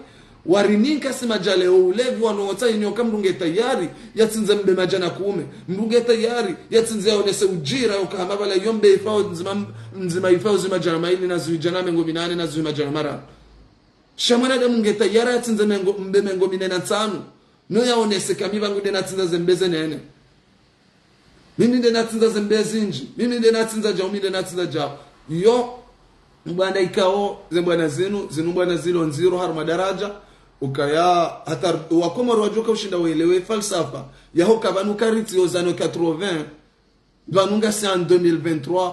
Warininka si madjale o ulevi wanu wotsa inyo ka mdru nge tayari, yatsindze mbe madjana kume. Mdru nge tayari, yatsindze yaonese ujira, yoka hama bala yo mbe ifao ndzima, ndzima ifao zima djana maili na zui djana mengo minane na zui madjana mararu. Sha mwanadamu nge tayari yatsindze mengo, mbe mengo mine na ntsanu. No yaonese ka mi pvangu nde natsindza ze mbe ze nene. Mimi nde natsindza ze mbe zindji. Mimi nde natsindza djau, mimi nde natsindza djau. Yo, mbwana ikao, ze mbwana zinu, zinu mbwana zilo ndziro harumwa daraja. Ukaya, hata wakomori wadjoka ushinda welewe falsafa. Yaho ka pvanu karitsi yo zano quatre-vingts. Pvanu ngasi en deux mille vingt-trois.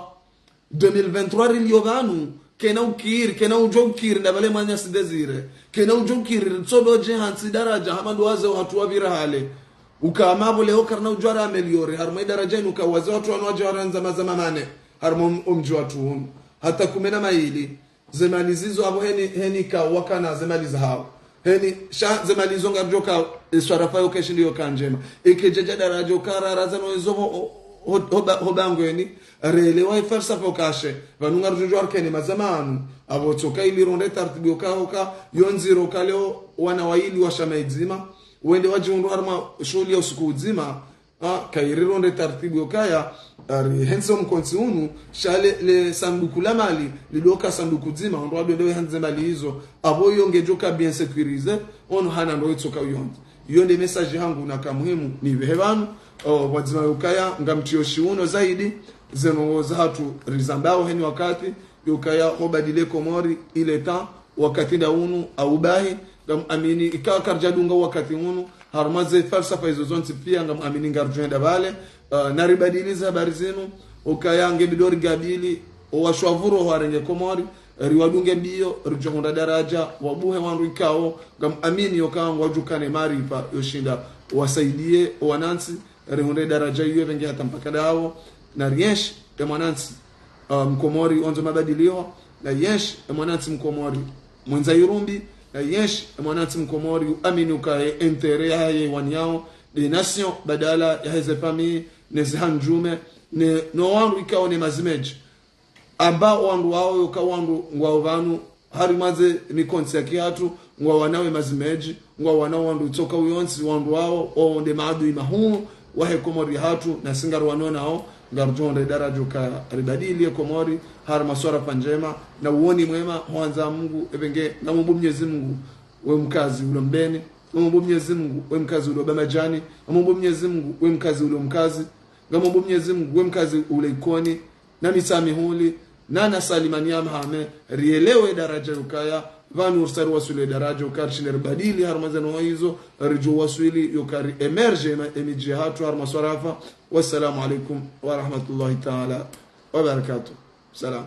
Deux mille vingt-trois rilio pvanu, kena ukiri, kena udjo ukiri, nda pvale mwananyasi Désiré. Kena udjo ukiri, ritsodo dje hantsi daraja, hama ndo wazee hatru wapvira hale. Uka hama pvo leo karina udjo ra améliorer, harumwa idaraja inu ka wazee hatru wanu wadjo ra ndzama za mamane, harumwa om-, omdji watru unu. Hata kume na maili, ze mali zizo apvo heni, heni ka wakana ze mali za hao. Heni, sha ze mali zo ngaridjoka, e swarafa yoka eshindi yoka ndjema. Eke djadja daraja uka raraza no izo ho, ho, ho, ho ba-, ho bangweni. Relewa ifalsafa yoka she. Pvanu ngaridjo rikene mazamanu. Apvo tsoka ili ronde taratibu yoka, yoka, yo ndziro ka leo wana waili wa shama idzima. Wende wadjihundru harumwa shuhuli ya usiku udzima. Ah, kayiri ronde taratibu yokaya, ari henso mkontsi unu, sha le, le sanduku la mali, lidoka sanduku dzima, ondo wadwende we handze mali izo, apvo yo ngedjoka bien sécurisé, ono hana ndo itsoka uyonde. Iyo nde message hangu naka muhimu, nipvehe pvanu, o, pvwadzima yokaya, ngamtrio shiuno zaidi, zeno za hatru rizambao heni wakati, yokaya hobadile Komori, il est temps, wakati nda unu, au bahi, ngam amini, ika karidja dunga wakati unu, harumwa ze falsafa izo zontsi pia, ngam amini ngaridjo henda pvale, ah, na ribadilize habari zinu, ukaya nge bidori gabili, o washwavuro hwarenge Komori, riwadunge mbio, ridjo hundra daraja, wabuhe wandru ikao, ngam amini yoka ngwadjukane maarifa, yoshinda, wasaidie, o wanantsi, rihundre daraja iyo pvenge hata mpaka dawo, na rienshi, e mwanantsi, ah, mkomori ondzo mabadiliho, na yenshi e mwanantsi mkomori mwendza irumbi, na yenshi e mwanantsi mkomori uamini ukaye intérêt yahaye waniao, de nation badala yaheze famille, ne zihandjume, ne, no wandru ikao ne mazimedji. Amba wandru wao yoka wandru ngwao pvanu, harimwa ze mikontsi ya kihatru, ngwa wanawe mazimedji, ngwa wana wandru tsoka uyontsi wandru wao, o nde maadui mahuu, wahe Komori hatru, na si ngari wanonao, ngaridjo hundre daraja ka ribadili ye Komori, harimwa swarafa ndjema, na uoni mwema, hwandza Mungu, epvenge, ngamombo Mnyezi Mungu, we mkazi ulo Mbeni, ngamombo Mnyezi Mungu, we mkazi ulo Bambadjani, ngamombo Mnyezi Mungu, we mkazi ulo Mkazi, ngamombo Mnyezi Mungu, we mkazi ulo Ikoni, na Mitsamihuli, na na Salimani ya Mhame, rielewe daraja yukaya, pvanu ursari waswili daraja yukaya, rishinde ribadili, harumwa ze noho izo, ridjo waswili, yukaya ri émerger ema-, emidji hatru, harumwa swarafa. Wassalamu alaikum wa rahmatullahi ta'ala wa barakatuh. Salam.